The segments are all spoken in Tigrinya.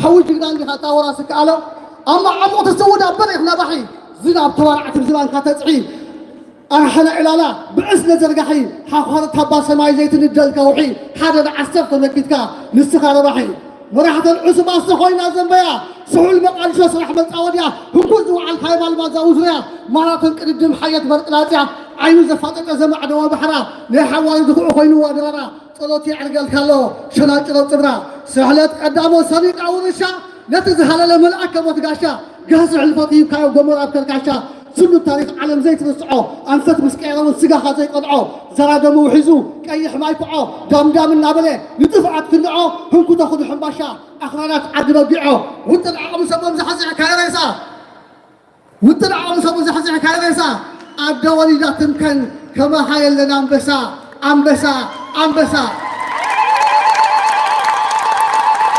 ሓዊ ጅግና እንዲኻ እታ ወራሲ ከኣሎ ኣብ መዓሙቕ ትስውድ ኣበር ኢኽና ባሒ ዝናብ ተባራዕቲ ብዝባንካ ተጽዒ ኣርሓና ዕላላ ብዕስ ነዘርጋሒ ሓዃር ታባ ሰማይ ዘይትንደል ከውሒ ሓደ ንዓሰርተ መኪትካ ንስኻ ረባሒ መራሕተን ዕሱባት ዝኾይና ዘንበያ ስሑል መቓድሾ ስራሕ መጻወድያ ህንኩት ዝወዓልካ የማልማዛ ውዝርያ ማራቶን ቅድድም ሓየት በርጥላጽያ ዓይኑ ዘፋጠጠ ዘማዕደወ ባሕራ ናይ ሓዋሪ ዝኹዑ ኮይንዋ ድራራ ጸሎት የዕርገልካ ኣሎ ሸናጭሮ ጽብራ ስሕለት ቀዳሞ ሰሪቃ ውርሻ ነቲ ዝሃለለ መልኣከ ሞት ጋሻ ጋህሲ ሕልፈት ሂብካዮ ጎመር ኣብ ከርካሻ ስሉት ታሪኽ ዓለም ዘይትርስዖ ኣንፈት ምስ ቀየረ እውን ስጋኻ ዘይቀድዖ ዘራገሙ ውሒዙ ቀይሕ ማይ ኩዖ ዳምዳም እናበለ ንጥፍኣት ክንዖ ህንኩቶ ክዱ ሕምባሻ ኣኽራናት ዓዲ በጊዖ ውጥን ዓቕሚ ሰቦም ዝሓዝዕካዮ ሬሳ ውጥን ዓቕሚ ሰቦም ዝሓዝዕካዮ ሬሳ ኣደ ወሊዳ ትምከን ከማኻ የለን ኣንበሳ ኣንበሳ ኣንበሳ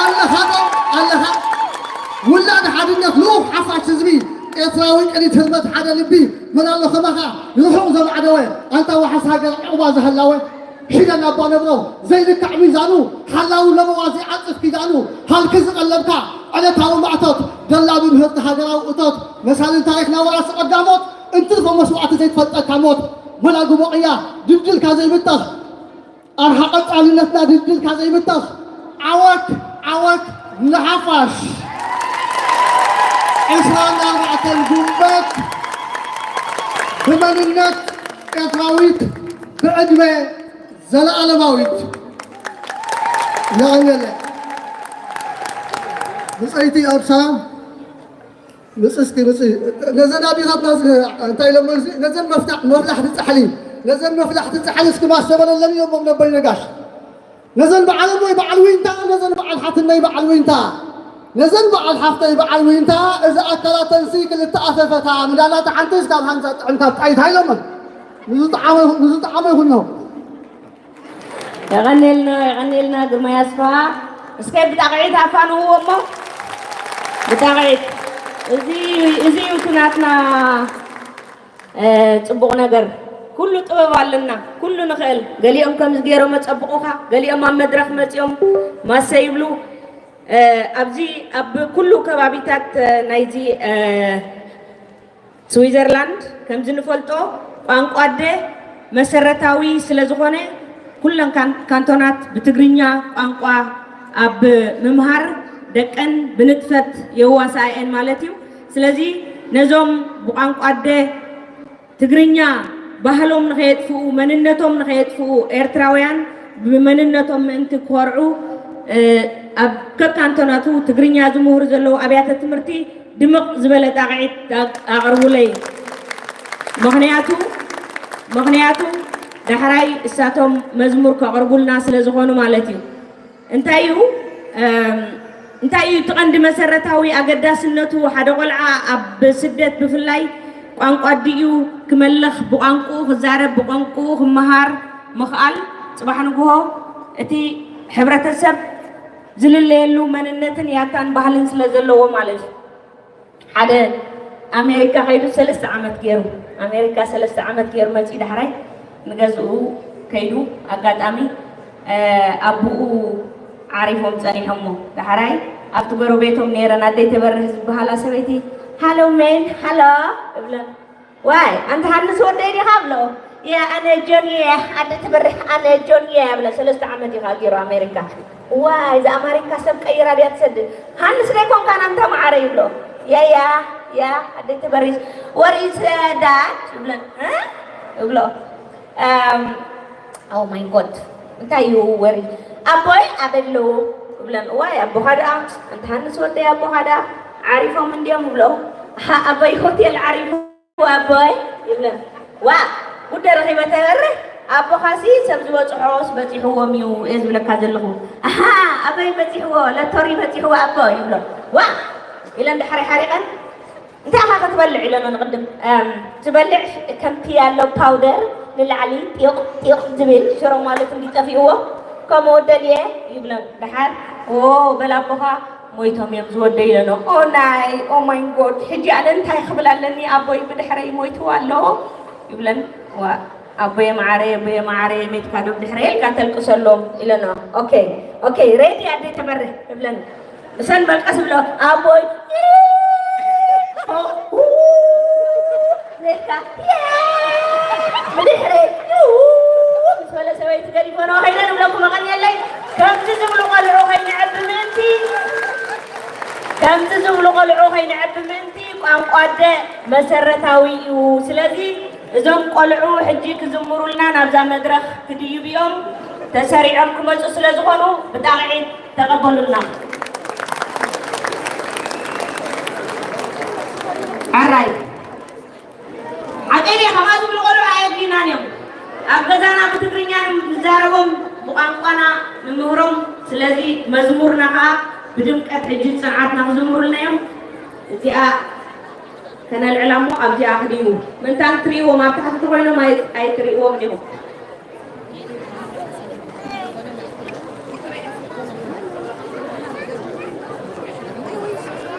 ኣለኻ ዶ ኣለኻ ውላድ ሓድነት ልኡኽ ሓፋሽ ህዝቢ ኤርትራዊ ቅኒት ህልመት ሓደ ልቢ መን ኣሎ ከማኻ ንርሑቕ ዘማዕደወ ኣንታ ዋሕስ ሃገር ዕቑባ ዝሃላወ ኪዳን ኣባ ነብሮ ዘይልካዕ ሚዛኑ ሓላዊ ለበዋ ዘይዓጽፍ ኪዳኑ ሃልኪ ዝቐለብካ ዕለታዊ ማእቶት ደላቢ ምህርቲ ሃገራዊ እቶት መሳልን ታሪኽና ወራሲ ቀዳሞት እንትርፎ መስዋዕቲ ዘይትፈልጠካ ሞት መላጉ መቕያ ድልድልካ ዘይብጠኽ ኣርሓ ቀጻልነትና ድልድልካ ዘይብጠኽ ዓወት ዓወት ንሓፋሽ ዕስራን ኣርባዕተን ጉንበት ብመንነት ኤርትራዊት ብዕድመ ዘለኣለማዊት የቐንየለ ብፀይቲ ኣብሳ ምፅስኪ ምፅ ነዘን ኣዴታትና ዝ- እንታይ ኢሎሞ እዚ ነዘን መፍታሕ መፍላሕቲ ፃሕሊ ነዘን መፍላሕቲ ፃሕሊ እስኪ ማስተበለለን ኢሎሞም ነበይ ነጋሽ ነዘን በዓል ወይ በዓል ዊንታ ነዘን በዓል ሓትነይ በዓል ዊንታ ነዘን በዓል ሓፍተይ በዓል ዊንታ እዚ ኣካላተንሲ ክልተ ኣፈፈታ ምዳላ ተሓንቲ እስካብ ሃንሳ ጥዕምታ ጣይታ ኢሎመን ንዝጠዓመ ይኹን ነው የቐኔልና የቐኔልና ግርማይ ኣስፍሃ እስከ ብጣቕዒት ኣፋንውዎ እሞ ብጣቕዒት እዚ እዩ እቲ ናትና ፅቡቕ ነገር ኩሉ ጥበብ ኣለና ኩሉ ንኽእል ገሊኦም ከምዚ ገይሮም ኣፀብቑኻ ገሊኦም ኣብ መድረኽ መፂኦም ማሰ ይብሉ ኣብዚ ኣብ ኩሉ ከባቢታት ናይዚ ስዊዘርላንድ ከምዚ ንፈልጦ ቋንቋ ኣደ መሰረታዊ ስለ ዝኾነ ኩለን ካንቶናት ብትግርኛ ቋንቋ ኣብ ምምሃር ደቀን ብንጥፈት የዋስኣኤን ማለት እዩ። ስለዚ ነዞም ብቋንቋ ኣደ ትግርኛ ባህሎም ንኸየጥፍኡ መንነቶም ንኸየጥፍኡ ኤርትራውያን ብመንነቶም ምእንቲ ክኾርዑ ኣብ ከካንቶናቱ ትግርኛ ዝምህሩ ዘለዉ ኣብያተ ትምህርቲ ድምቕ ዝበለ ጣቕዒት ኣቕርቡለይ። ምኽንያቱ ምኽንያቱ ዳሕራይ እሳቶም መዝሙር ከቕርቡልና ስለ ዝኾኑ ማለት እዩ። እንታይ እዩ እንታይ እዩ እቲ ቀንዲ መሰረታዊ ኣገዳስነቱ ሓደ ቆልዓ ኣብ ስደት ብፍላይ ቋንቋ ኣዲኡ ክመልኽ ብቋንቁኡ ክዛረብ ብቋንቁኡ ክመሃር ምኽኣል ፅባሕ ንግሆ እቲ ሕብረተሰብ ዝልለየሉ መንነትን ያታን ባህልን ስለ ዘለዎ ማለት እዩ። ሓደ ኣሜሪካ ከይዱ ሰለስተ ዓመት ገይሩ ኣሜሪካ ሰለስተ ዓመት ገይሩ መፂኡ ዳሕራይ ንገዝኡ ከይዱ ኣጋጣሚ ኣቡኡ ዓሪፎም ፀኒሖሞ ዳሕራይ ኣብቲ ጎረቤቶም ነይረን ኣደይ ተበርህ ዝበሃላ ሰበይቲ ሃሎ ሜን ሃሎ እብለን ዋይ ኣንተ ሃንስ ወደይ ዲኻ ብሎ ያ ኣነ ጆን እየ ኣደ ትበርህ ኣነ ጆን እየ ብለ ሰለስተ ዓመት እዩ ገይሩ ኣሜሪካ ዋይ እዛ ኣማሪካ ሰብ ቀይራ ድያ ትሰድድ ሃንስ ደይኮንካ ናምታ መዓረ ይብሎ ያያ ያ ኣደ ትበርህ ወሪስ ዳድ ይብለን ይብሎ ኦ ማይ ጎድ እንታይ እዩ ወሪ ኣቦይ ኣበለዉ ይብለን ዋይ ኣቦኻ ደኣ ኣንተ ሃንስ ወደይ ኣቦኻ ደኣ ዓሪፎም እንዲዮም ይብሎ ኣቦይ ሆቴል ዓሪፎም ኣቦይ ይብለን ዋእ ጉደ ረኺበ ተበርህ ኣቦኻሲ ሰብ ዝበፅሖስ በፂሕዎም እዩ እየ ዝብለካ ዘለኹ ኣሃ ኣበይ በፂሕዎ ለቶሪ በፂሕዎ ኣቦ ይብሎ ዋእ ኢለን ዳሕራይ ሓሪቐን እንታይ ኢኻ ክትበልዕ ኢለኖ ንቕድም ዝበልዕ ከምቲ ያለው ፓውደር ንላዕሊ ጢቕ ጢቕ ዝብል ሽሮ ማለት እንዲጠፊእዎ ከምኡ ደልየ ይብለን ዳሓር ኦ በል ኣቦኻ ሞይቶም እዮም ዝወደይ ኢለኖ ኦ ናይ ኦ ማይ ጎድ ሕጂ ኣነ እንታይ ክብል ኣለኒ ኣቦይ ብድሕረይ ሞይትዋ ኣሎ ይብለን ኣቦየ መዓረየ ኣቦየ መዓረየ ሜትካ ዶ ብድሕረይ ኢልካ ተልቅሰሎም ኢለኖ ኦኬ ኦኬ ሬዲ ኣደይ ተበርህ ይብለን እሰን በል ቀስ ብሎ ኣቦይ ሌካ ብድሕሪ ምስ በለ ሰበይቲ ገዲፎ ነው ኸይደ ንብለኩም መቐን የለይ። ከምዚ ዝብሉ ቆልዑ ከይንዕብ ምእንቲ ከምዚ ዝብሉ ቆልዑ ከይንዕብ ምእንቲ ቋንቋ ኣደ መሰረታዊ እዩ። ስለዚ እዞም ቆልዑ ሕጂ ክዝምሩልና ናብዛ መድረኽ ክድይቡ እዮም። ተሰሪዖም ክመፁ ስለ ዝኾኑ ብጣቕዒት ተቐበሉልና። ኣራይ ሓቀይ ከምኣ ዝብሉ ቆልዑ ኣየድልዩናን እዮም። ኣብ ገዛና ብትግርኛ ንዛረቦም ብቋንቋና ንምህሮም። ስለዚ መዝሙርና ከዓ ብድምቀት ሕጂ ፅንዓትና ክዝምሩልና እዮም። እዚኣ ከነልዕላ እሞ ኣብዚኣ ክድዩ ምእንታን ትርእይዎም ኣብ ታሕቲ ተኮይኖም ኣይ- ኣይትርእይዎም ዲኹም?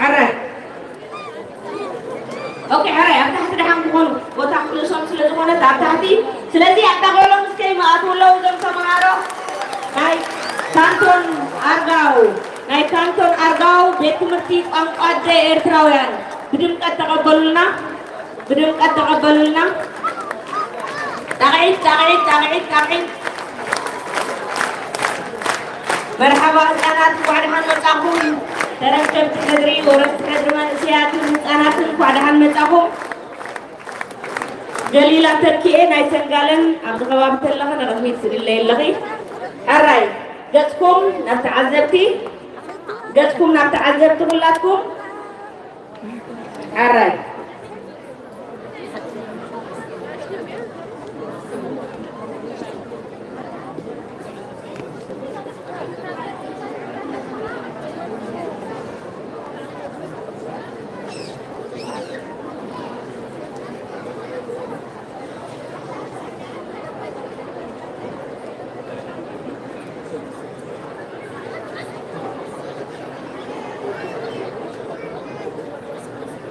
ሕራይ ኦኬ፣ ሕራይ ኣብ ታሕቲ ደሓን ክኾኑ ቦታ ክርእሶም ስለ ዝኾነት ኣብ ታሕቲ። ስለዚ ኣታ ቆሎም እስከ ይመኣቱ ኣለዉ እዞም ተምሃሮ ናይ ካንቶን ኣርጋው ናይ ካንቶን ኣርጋው ቤት ትምህርቲ ቋንቋ ኣደ ኤርትራውያን ብድምቀት ተቐበሉልና። ብድምቀት ተቐበሉልና። ጣቕዒት ጣቕዒት ጣቕዒት ጣቕዒት። መርሓባ ህፃናት እንኳዕ ደሓን መፃኹም። ተረከብቲ ሕድሪ ወረስቲ ሕድሪ መንእሰያትን ህፃናትን እንኳዕ ደሓን መፃኹም። ገሊላ ተኪኤ ናይ ሰንጋለን ኣብዚ ከባቢ ተለኸ ንቕድሚት ስእለ የለኺ። ሕራይ ገፅኩም ናብ ተዓዘብቲ ገፅኩም ናብ ተዓዘብቲ ኩላትኩም። ሕራይ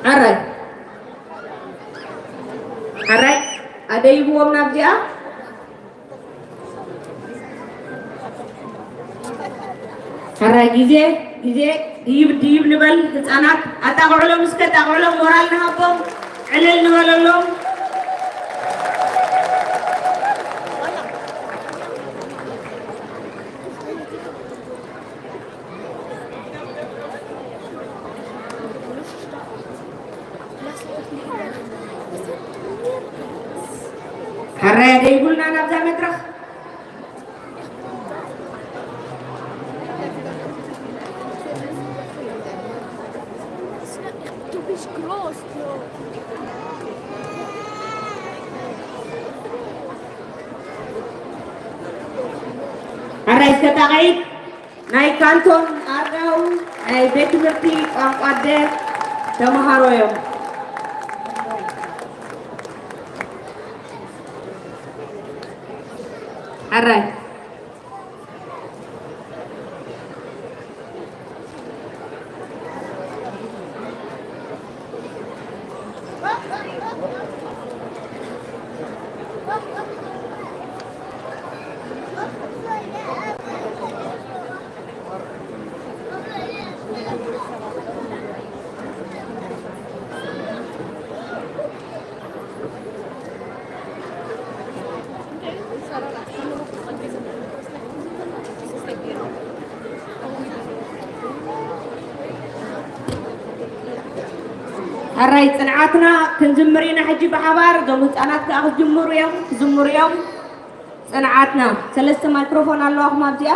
ሕራይ ሕራይ ኣደይብዎም ናብዚኣ። ሕራይ ግዜ ግዜ ድይብ ድይብ ንበል ህፃናት ኣጣቕዕሎም እስከ ኣጣቕዕሎም ሞራል ንሃቦም ዕልል ንበለሎም። ሕራይ ኣደይቡልና ናብዛ መድረኽ። ሕራይ እስከ ጣቕዒት። ናይ ካንቶን ኣርጋው ናይ ቤት ትምህርቲ ቋንቋ ኣደ ተምሃሮ እዮም። ሕራይ ሕራይ ጽንዓትና ክንዝምር ኢና ሕጂ ብሓባር። እዞም ህጻናት ከኣ ክዝምሩ እዮም፣ ክዝምሩ እዮም። ጽንዓትና። ሰለስተ ማይክሮፎን ኣለዋኹም ኣብዚኣ።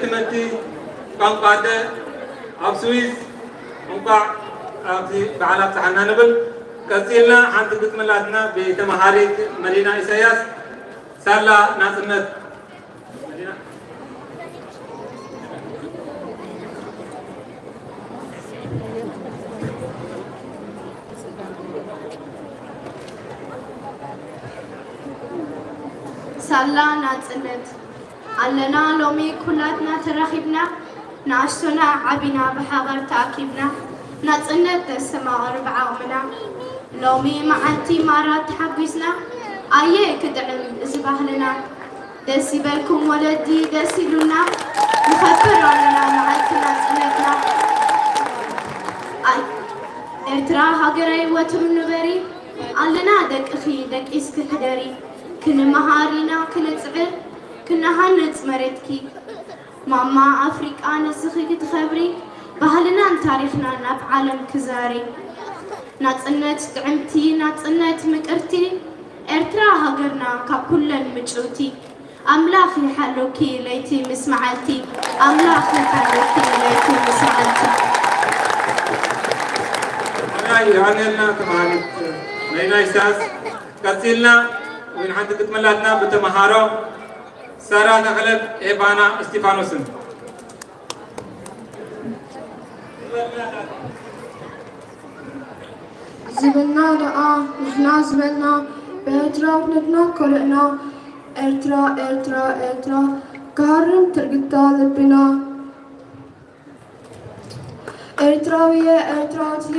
ትምህርቲ ቋንቋ ኣደ ኣብ ስዊዝ እንቋዕ ኣብዚ በዓል ኣብፀሓና ንብል። ቀፂልና ሓንቲ ግጥሚ ኣላትና ብተምሃሪት መዲና ኢሳያስ፣ ሳላ ናፅነት። ሳላ ናጽነት ኣለና ሎሚ ኩላትና ተራኺብና፣ ንኣሽቶና ዓቢና ብሓባር ተኣኪብና፣ ናጽነት ነስተማቕር ብዓቕምና። ሎሚ መዓልቲ ማራ ተሓጒስና፣ ኣየ ክጥዕም እዚ ባህልና። ደስ ይበልኩም ወለዲ፣ ደስ ኢሉና ንኸብር ኣለና መዓልቲ ናጽነትና። ኣይ ኤርትራ ሃገረይ ወትሩ ንበሪ፣ ኣለና ደቅኺ ደቂስኪ ሕደሪ። ክንመሃር ኢና ክንጽዕር፣ ክንሃንጽ መሬትኪ። ማማ ኣፍሪቃ ንስኺ ክትኸብሪ፣ ባህልናን ታሪኽናን ኣብ ዓለም ክዛሪ። ናጽነት ጥዕምቲ፣ ናጽነት ምቅርቲ፣ ኤርትራ ሃገርና ካብ ኩለን ምጭውቲ። ኣምላኽ ይሓሉኪ ለይቲ ምስ መዓልቲ፣ ኣምላኽ ይሓሉኪ ለይቲ ምስ መዓልቲ። ናይ ዮሃንኤልና ተምሃሪት መዲና ኢሳያስ። ቀጺልና እውን ሓንቲ ግጥሚ ኣላትና ብተምሃሮ ሳራ ተኽለን ኤባና እስጢፋኖስን። ዝበልና ደኣ ንሕና ዝበልና ብኤርትራውነትና ኮሪዕና ኤርትራ ኤርትራ ኤርትራ ክሃርም ትርግታ ልብና ኤርትራውየ ኤርትራውትየ